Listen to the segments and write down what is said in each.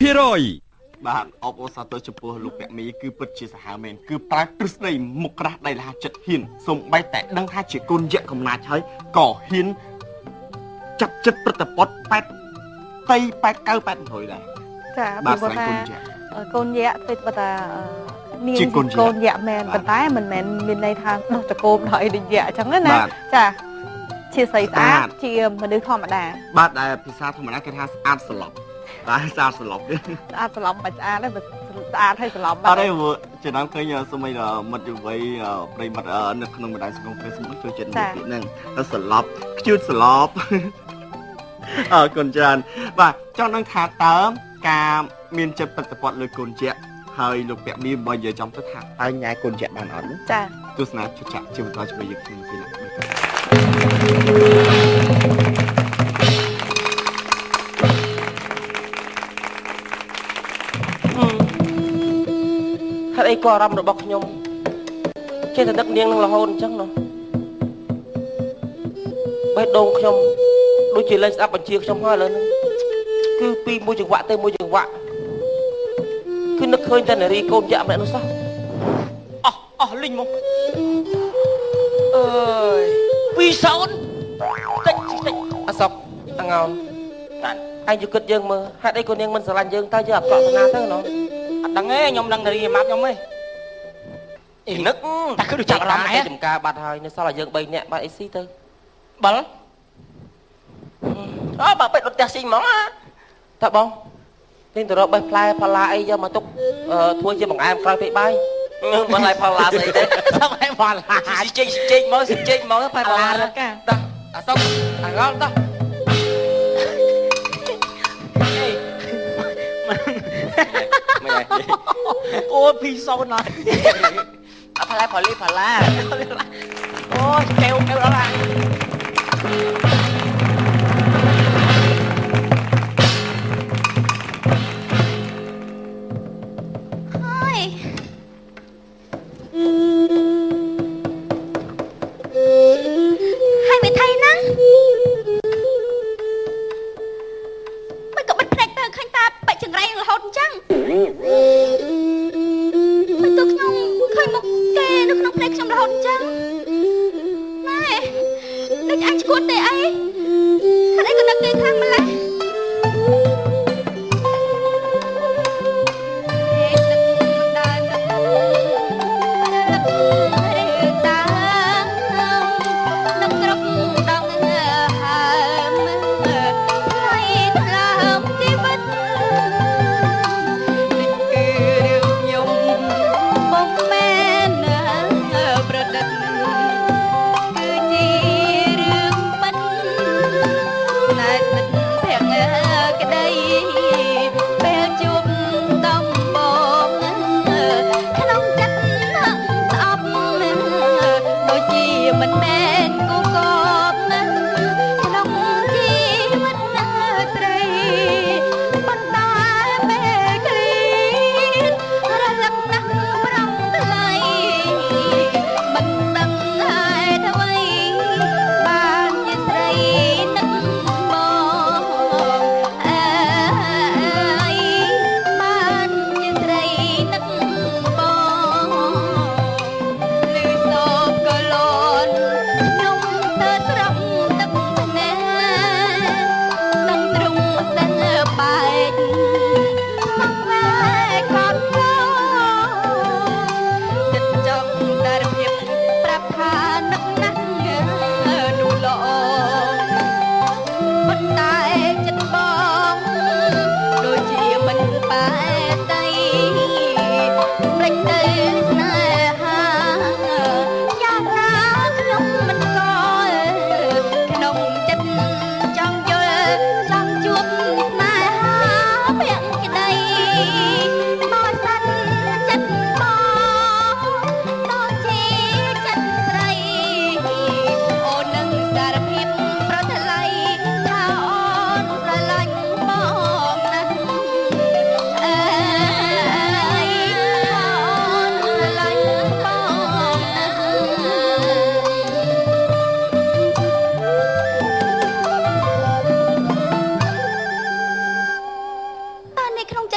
ភាគរយ បាទអបអរសាទរចំពោះលោកពាក់មីគឺពិតជាសាហាវមែនគឺប្រើទ្រឹស្ដីមុខក្រាស់ដៃលះចិត្តហ៊ានសំបីតែដឹងថាជាកូនយៈកំណាចហើយក៏ហ៊ានចាប់ចិត្តព្រឹត្តពត់8តៃ8 9 800ដែរ ចា បាទ ព្រោះថា ស្រឡាញ់កូនយៈ កូនយៈធ្វើបើថានាង ជាកូនយៈ កូនយៈមែន បាទ ប៉ុន្តែមិនមែនមានន័យថាដោះតកោមដល់អីដូចយៈអញ្ចឹងណា បាទ ចាជាស្រីស្អា ស្អាត តជាមនុស្សធម្មតា បាទដែលភាសាធម្មតាគេថាស្អាតស្លប់បាទស្អាតស្លប់ ស្អាតស្លំមិនស្អាតទេបើស្អាតហើយស្លំ អត់ទេព្រោះចំណាំឃើញសូម្បីដល់មិត្តយុវវ័យប្រិយមិត្តនៅក្នុងបណ្ដាញសង្គម Facebook ចូលចិត្តនិយាយពាក្យហ្នឹងតែស្លប់ខ្ជូតស្លប់អរគុណច្រើនបាទចង់ដឹងថាតើការមានចិត្តប្រតិបត្តិលើកូនជាហើយលោកពាក់មីបើនិយាយចំទៅថាតើញ៉ែកូនជាបានអត់នោះ ចា ទស្សនាជចាក់ជាបន្តជាមួយយើងខ្ញុំពីណា ហេតុអីក៏អារម្មណ៍របស់ខ្ញុំចេះតែនឹកនាងនឹងរហូតអញ្ចឹងនោះបេះដូងខ្ញុំដូចជាលែងស្ដាប់បញ្ជាខ្ញុំហើយឥឡូវហ្នឹងគឺពីមួយចង្វាក់ទៅមួយចង្វាក់គឺនឹកឃើញតែនារីកូនយក្សម្នាក់នោះសោះ អស់អស់លីងមកអើយ20តិចតិច អសក់អងោន តាន ឯងយគិតយើងមើលហេតុអីក៏នាងមិនស្រឡាញ់យើងតើយើងអាក្រក់តាណាទៅណោះ អត់ដឹងទេខ្ញុំដឹងតែរីម៉ាប់ខ្ញុំទេអីនឹកតែគឺដូចចាប់អារម្មណ៍ ទៅ ដែរ ចំការបាត់ហើយនៅសល់តែយើង3នាក់បាត់អីស៊ីទៅ បិលអូបើពេចដុតផ្ទះស៊ីហ្មងអា តើបងនាងទៅរកបេះផ្លែផល្លាអីយកមកទុកធ្វើជាបង្អែមក្រោយពេលបាយ បិលឲ្យផលឡាស្អីទេ សមឲ្យបលា ស៊ីចេកស៊ីចេកមកស៊ីចេកមកផែ ប ផលឡា លារត់កា តោះអាសុកអាងល់តោះ មិនហើយ អូភីសូនហើយ អត់ផ្លែផលីផលឡា អូកែវកែវដល់ហើយ ហើយហើយមេថៃហ្នឹងមិនក៏បិទភ្នែកទៅឃើញតាបែកចង្រៃរហូតអញ្ចឹងមិនទៅខ្ញុំឃើញមុខគេនៅក្នុងភ្នែកខ្ញុំរហូតអញ្ចឹងណែដូចអញឈួតទេអី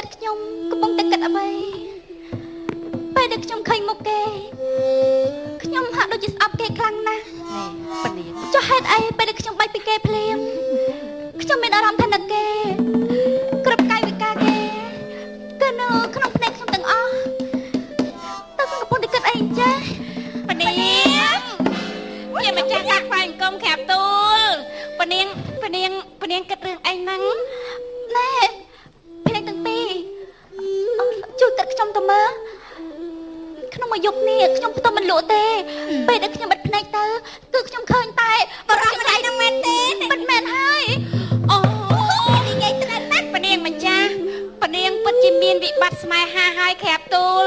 ចិត្តខ្ញុំកំពុងតែគិតអ្វីពេលដែលខ្ញុំឃើញមុខគេខ្ញុំហាក់ដូចជាស្អប់គេខ្លាំងណាស់ ណែពនាង ចុះហេតុអីពេលដែលខ្ញុំបាច់ពីគេភ្លាមខ្ញុំមានអារម្មណ៍ថានឹកគេគ្រប់កាយវិការគេគឺនៅក្នុងភ្នែកខ្ញុំទាំងអស់តើខ្ញុំកំពុងតែគិតអីអញ្ចេះ ពនាងជាម្ចាស់តាខ្វែងអង្គមក្រាបទូលពនាងពនាងពនាងគិតរឿងអីហ្នឹង ណែភ្នែកទាំងពីរអូជួយគិតខ្ញុំទៅមើលក្នុងមួយយប់នេះខ្ញុំផ្ទុំមិនលក់ទេពេលដែលខ្ញុំបិទភ្នែកទៅគឺខ្ញុំឃើញតែបរិសុទ្ធហ្នឹងមែនទេមិនមែនហើយ អូ និយាយត្រាស់ណាស់ ពនាងម្ចាស់ពនាងពិតជាមានវិបត្តិស្នេហាហើយក្រាបទូល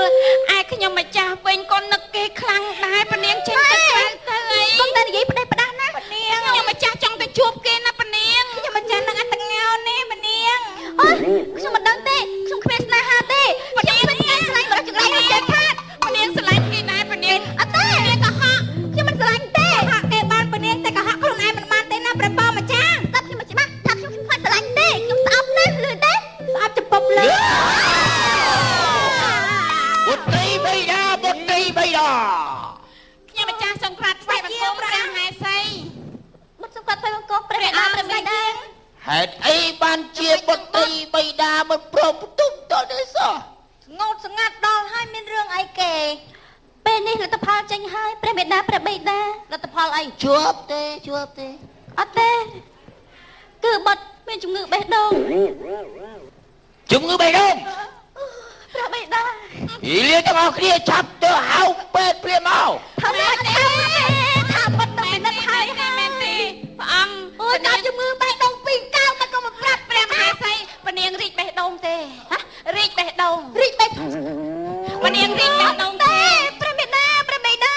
ឯខ្ញុំម្ចាស់វិញក៏នឹកគេខ្លាំងដែរពនាងចេញទៅក្រៅទៅអី កុំតែនិយាយផ្ដេសផ្ដាស់ណា ពនាងខ្ញុំម្ចាស់ចង់ទៅជួបគេណាពនាង ខ្ញុំម្ចាស់នឹងអត់ងោនេះពនាងអូខ្ញុំមិនដឹងទេខ្ញុំគ្មានស្នេហាទេខ្ញុំមិនស្លាញ់បរិសុទ្ធចង្រៃទេខាត ពនាងស្រឡាញ់គេដែរពនាង អត់ទេ ពនាងកុហក ខ្ញុំមិនស្រឡាញ់ទេ កុហកគេបានពនាងតែកុហកខ្លួនឯងមិនបានទេណាព្រះប៉ម្ចាស់ ស្ដាប់ខ្ញុំមកច្បាស់ថាខ្ញុំខ្លាចស្រឡាញ់ទេខ្ញុំស្អប់ណាស់លឺទេ ស្អប់ចំពប់លើ បុត្រីបៃតាបុត្រីបៃតា ខ្ញុំម្ចាស់សង្ក្រាតថ្វាយបង្គំព្រះមហេសី បុត្រសម្កាត់ថ្វាយបង្គំព្រះមេដាព្រះមេដា ហេតុអីបានជាបុត្រីបៃតាមិនព្រមផ្ទុំតទេសោះ ងោតស្ងាត់ដល់ហើយមានរឿងអីគេពេលនេះលទ្ធផលចេញហើយព្រះមេដាព្រះបិតា លទ្ធផលអី ជាប់ទេជាប់ទេ អត់ទេគឺបុត្រមានជំងឺបេះដូង ជំងឺបេះដូង ព្រះបិតា អីលាទាំងអស់គ្នាឆាប់ទៅហៅពេទ្យព្រាមមក ថាម៉េចទេថាបុត្រទៅពិនិត្យហើយ ទេមែនទេព្រះអង្គ អូយដល់ជំងឺបេះដូងពីរកៅមិនក៏មកប្រាប់ ព្រះមហេសីពនាងរីកបេះដូងទេហ៎រីកបេះដូង រីកបេះ ពនាងរីកបេះដូង ទេព្រះមេដាព្រះបិតា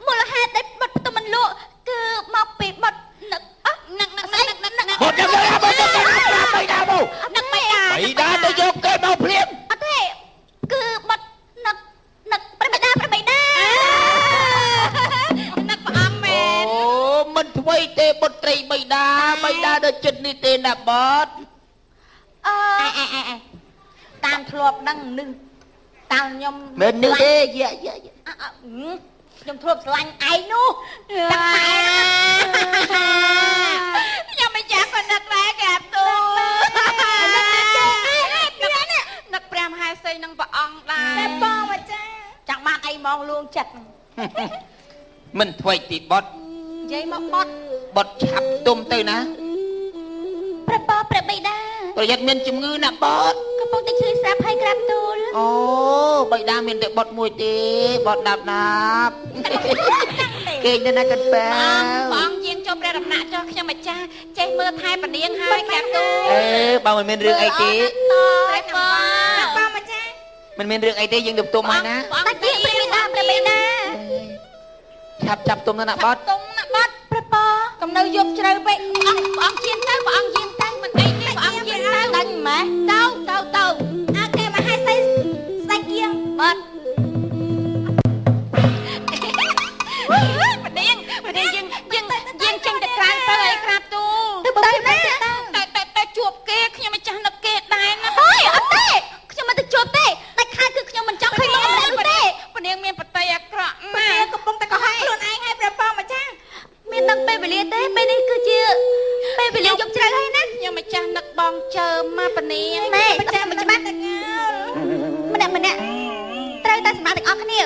មូលហេតុដែលបុត្រផ្ទុំមិនលក់គឺមកពីបុត្រនឹកអស់ នឹកនឹកនឹកនឹកនឹក បុត្រទៅបុត្រទៅបៃតាមក នឹកបៃតា បៃតាទៅយកគេមកភ្លាម អត់ទេគឺបុត្រនឹកនឹកព្រះមេដាព្រះបិតា នឹកព្រះអង្គមែន អូមិនថ្មីទេបុត្រីបៃតាបៃតាដល់ចិត្តនេះទេណាបត អឺ អែអែអែតាមធ្លាប់ដឹងនឹងតាមខ្ញុំ មិននឹកទេយ៉ាយ៉ា ខ្ញុំធ្លាប់ស្រឡាញ់ឯងនោះតាំងតែខ្ញុំមិនយ៉ាក៏នឹកដែរក្រាបទូលនឹកព្រះមហេសីនឹងព្រះអង្គដែរ តែបងមកចា ចង់បានអីមកលួងចិត្ត មិនថ្មីទីបត់ និយាយមកបត់ បត់ឆាប់ទុំទៅណា ព្រះប៉ព្រះបិតា ប្រយ័ត្នមានជំងឺណាបត់ កំពុងតែឈឺស្រាប់ហើយក្រាបទូល អូបៃតាមានតែបត់មួយទេបត់ដាប់ដាប់គេងទៅណាកិនប៉ែ ព្រះអង្គយាងចូលព្រះដំណាក់ចុះខ្ញុំម្ចាស់ចេះមើលថែពនាងហើយក្រាបទូល អេបើមិនមានរឿងអីទេ ព្រះប៉ ប៉ម្ចាស់ មិនមានរឿងអីទេយើងទៅផ្ទុំហើយណា តាជាព្រះមេដាព្រះបិតា ឆាប់ចាប់ទុំទៅណាបត់ ទុំណាបត់ ព្រះប៉ កំនៅយប់ជ្រៅពេកអង្គព្រះអង្គយាងទៅព្រះអង្គយាងទៅមិនអីទេព្រះអង្គយាងទៅ ដាច់ម៉េះ ទៅទៅទៅ អាគេមហេសីស្ដេចយាង បត់ពនាងពនាងយើងយើងយើងចេញទៅក្រៅទៅអីក្រាបទូល ទៅទៅណា តែតែតែជួបគេខ្ញុំម្ចាស់នឹកគេដែរណា ហើយអត់ទេខ្ញុំមិនទៅជួបទេដាច់ខាតគឺខ្ញុំមិនចង់ឃើញមុខម្នាក់នោះទេ ពនាងមានបតីអាក្រក់ ព ណា នាងកំពុងតែកុហកខ្លួនឯងហើយព្រះប៉ម្ចាស់មានដឹងពេលវេលាទេពេលនេះគឺជាពេលវេលាយប់ជ្រៅហើយណា ខ្ញុំម្ចាស់នឹកបងជើមមកពនាង ណែម្ចាស់មិនច្បាស់ម្នាក់ម្នាក់ត្រូវតែសម្រាប់ទាំងអស់គ្នា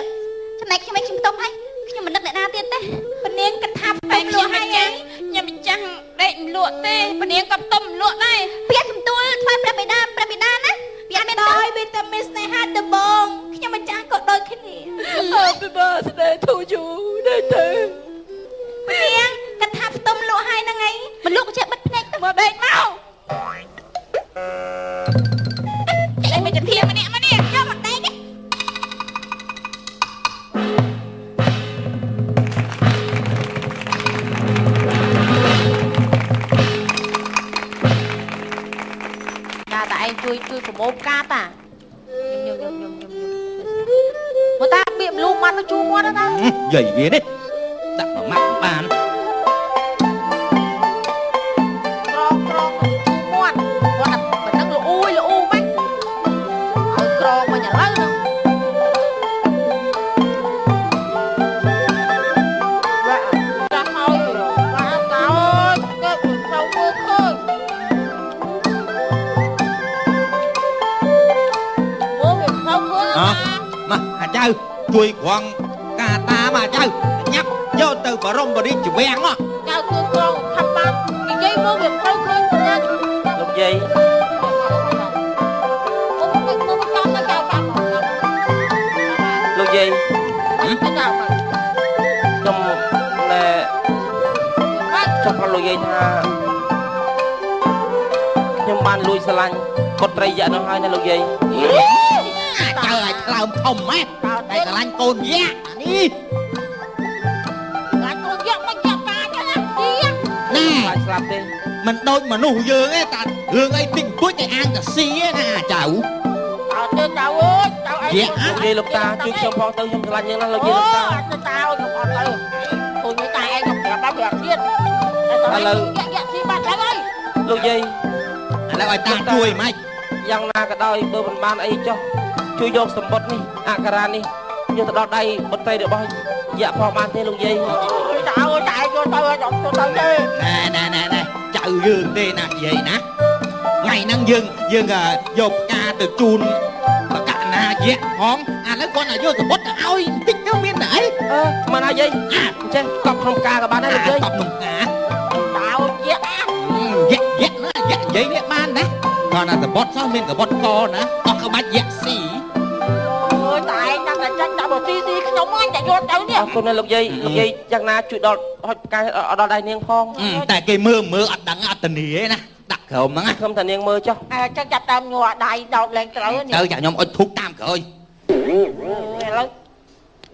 ចំណែកខ្ញុំឯងខ្ញុំផ្ទុំហើយខ្ញុំមិននឹកអ្នកណាទៀតទេ ពនាងគិតថាតែខ្ញុំម្ចាស់ខ្ញុំម្ចាស់ដេកមិនលក់ទេពនាងក៏ផ្ទុំមិនលក់ដែរ ពាក្យសំទួលថ្វាយព្រះបិតាព្រះបិតាណាពាក្យមានត ដោយវីតាមីនស្នេហាដំបងខ្ញុំម្ចាស់ក៏ដូចគ្នា Happy birthday to you ដែរទេ ពនាងគិតថាផ្ទុំលក់ហើយហ្នឹងឯង មិនលក់ចេះបិទភ្នែកទៅ មកដេកមកឯងមកจะធៀមម្នាក់មកនេះ យកមកដេក តាតាឯងជួយជួយប្រមូលផ្កាតាខ្ញុំខ្ញុំខ្ញុំខ្ញុំខ្ញុំមកតាបៀបលូមាត់ទៅជូរមាត់តា យាយវានេះដាក់មួយម៉ាត់បាន ក្រងក្រងជូរមាត់គាត់តែប៉ុណ្ណឹងលអួយលអ៊ូម៉េច ជួយក្រងការតាមអាចៅញ៉ាប់យកទៅបរមបរិជ្ជវាំងហ៎ ចៅគឺក្រងខាត់បាននិយាយមើលវាត្រូវឃើញណា លោកយាយ អូមិនមើលចាំណាចៅចាំ លោកយាយ ចៅ ខ្ញុំណែចង់ប្រាប់លោកយាយថាខ្ញុំបានលួចស្រឡាញ់បុត្រីយៈនោះហើយណាលោកយាយ ចៅឲ្យថ្លើមធំម៉េះតែស្រឡាញ់កូនយៈនេះ ស្រឡាញ់កូនយៈមិនយៈតាចឹងណាទី ណែ ខ្លាចស្លាប់ទេ មិនដូចមនុស្សយើងទេតារឿងអីតិចបន្តួចតែអាងតាស៊ីឯណាចៅ អត់ទេចៅអើយចៅឯង លោកយាយលោកតាជួយខ្ញុំផងទៅខ្ញុំស្រឡាញ់នាងណាលោកយាយលោកតា អូតាអើយខ្ញុំអត់ទៅអូយតាឯងខ្ញុំប្រាប់ដល់ប្រាប់ទៀត ឥឡូវ យៈស៊ីបាត់ហើយ លោកយាយ ឥឡូវឲ្យតាជួយម៉េច យ៉ាងណាក៏ដោយបើមិនបានអីចុះជួយយកសម្បត្តិនេះអក្សរានេះយកទៅដល់ដៃបុត្រីរបស់យៈផងបានទេលោកយាយ ចៅអើយតាឯងយកទៅខ្ញុំយកទៅទេ ណែណែណែណែចៅយើងទេណានិយាយណាថ្ងៃហ្នឹងយើងយើងយកផ្កាទៅជូនបកណាយៈផងឥឡូវគាត់ឲ្យយកសម្បត្តិទៅឲ្យបន្តិចទៅមានតែអី អឺមិនណាយាយអញ្ចេះកប់ក្នុងផ្កាក៏បានដែរលោកយាយ កប់ក្នុងផ្កា ចៅយៈ យៈយៈណាយៈនិយាយនេះបានណាគាត់ណាសម្បត្តិសោះមានកបត់កណាអស់ក្បាច់យៈស៊ី អើយតែឯងតាំងតែចាញ់តែបើស៊ីស៊ីខ្ញុំហ្នឹងតែយកទៅនេះ អរគុណណាលោកយាយលោកយាយយ៉ាងណាជួយដល់ហុចផ្កាដល់ដៃនាងផង តែគេមើលមើលអត់ដឹងអត់ធានាទេណាដាក់ក្រោមហ្នឹង ខ្ញុំថានាងមើលចុះ អើចឹងចាប់តាមញ័រដៃដោតលែងត្រូវនេះ ទៅចាខ្ញុំអុចធូបតាមក្រោយ ឥឡូវ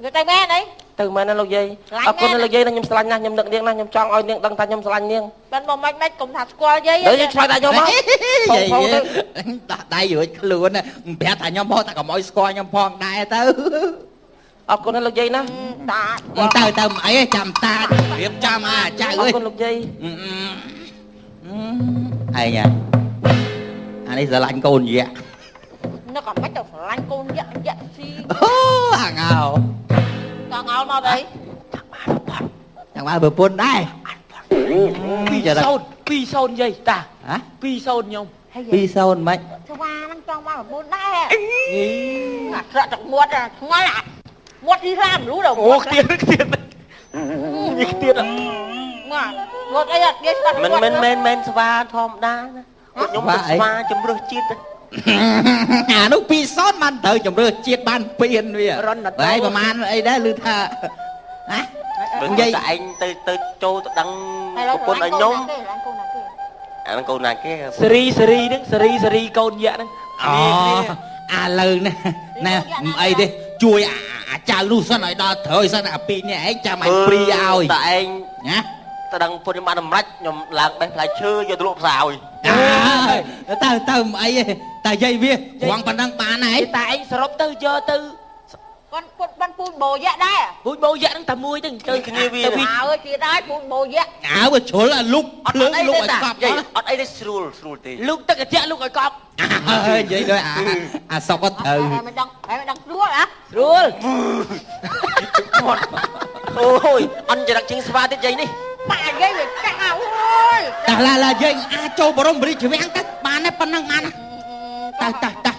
យកទៅមែនអី ទៅមែនណាលោកយាយអរគុណណាលោកយាយណាខ្ញុំស្រឡាញ់ណាស់ខ្ញុំនឹកនាងណាខ្ញុំចង់ឲ្យនាងដឹងថាខ្ញុំស្រឡាញ់នាង បានមកមិនមិនកុំថាស្គាល់យាយ ទៅយើងឆ្លើយតែខ្ញុំមក ផងទៅដោះដៃរួចខ្លួនប្រាប់ថាខ្ញុំមកតែកុំឲ្យស្គាល់ខ្ញុំផងដែរទៅ អរគុណណាលោកយាយណា តា ទៅទៅមិនអីចាំតារៀបចំអាចៅ អ អើយ រគុណលោកយាយ ឯងអានេះស្រឡាញ់កូនយៈ នឹកអាមិនទៅស្រឡាញ់កូនយៈយៈស៊ី អូអាងោ តងោមកអី ចង់បានប្រពន្ធដែរ 20 20យាយតា ហ៎ 20ខ្ញុំ 20មិន ស្វាហ្នឹងចង់បានប្រពន្ធដែរអាក្រក់ទឹកមាត់ឆ្ងល់អាមាត់ស៊ីស្លាមលូដល់ អូខ្ទៀតខ្ទៀតនេះខ្ទៀត មកមាត់អីអត់និយាយស្ដាប់ មិនមិនមែនមែនស្វាធម្មតាណាខ្ញុំទៅស្វាជំរឹះជាតិ អានោះ20បានត្រូវជំរឿជាតិបានពៀនវាហើយប្រហែលអីដែរឮថាណា និយាយតែឯងទៅទៅចូលទៅដឹងប្រពន្ធឲ្យខ្ញុំអាហ្នឹងកូនណាគេ សេរីសេរីហ្នឹងសេរីសេរីកូនយៈហ្នឹង អូអាលើណាណែមិនអីទេជួយអាចៅនោះសិនឲ្យដល់ត្រូវសិនអាពីរនេះឯងចាំឯងព្រីឲ្យ តែឯង ណា ទៅដឹងពុនខ្ញុំបានសម្រេចខ្ញុំឡើងបេះផ្លែឈើយកទៅលក់ផ្សារឲ្យ ទៅទៅមិនអីទេតែយាយវារងប៉ុណ្ណឹងបានហើយ តែឯងសរុបទៅយកទៅ គាត់គាត់បានពូជបោយៈដែរ ពូជបោយៈហ្នឹងតែមួយហ្នឹងទៅ គ្នាវា អើជាដែរពូជបោយៈ អើវាជ្រុលអាលុកភ្លើងលុកឲ្យកប់ អត់អីទេស្រួលស្រួលទេ លុកទឹកត្រជាក់លុកឲ្យកប់ និយាយដោយអាសុកក៏ត្រូវ ហើយមិនដឹងហើយមិនដឹងស្រួលហ៎ ស្រួល អូយអន់ចរិតជាងស្វាទៀតយាយនេះ ប៉ាយាយវាចាស់អើយ តាឡាឡាយាយអាចចូលបរមរាជវាំងទៅបានតែប៉ុណ្ណឹងបានណាតើតើតើ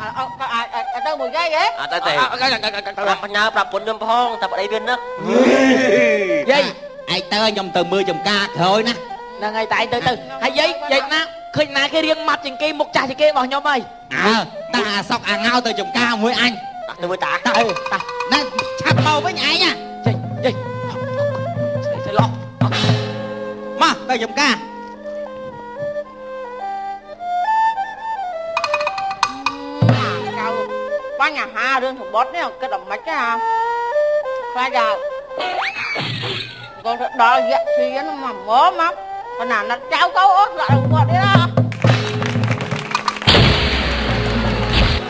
ទៅមួយយាយហ៎ អត់ទេប្រាប់បញ្ញាប្រាប់ពុនខ្ញុំផងតែប្តីវានឹក យាយ ឯងទៅខ្ញុំទៅមើលចំការក្រោយណា ហ្នឹងហើយតែឯងទៅទៅហើយយាយយាយណាឃើញណាគេរៀងម៉ាត់ជាងគេមុខចាស់ជាងគេរបស់ខ្ញុំហើយ អើតាអាសុកអាងោទៅចំការមួយអញ ទៅមើលតា ទៅតាណាឆាប់មកវិញឯងណា យាយយាយស្អីឡោះ មកទៅចំការ ចៅបញ្ហារឿងសម្បត្តិនេះគិតដល់មិនទេខ្លាចដល់កូនទៅដល់យៈស៊ីហ្នឹងមកមកប៉ុន្តែណាត់ចៅកូនអូស្លាក់គាត់ទៀត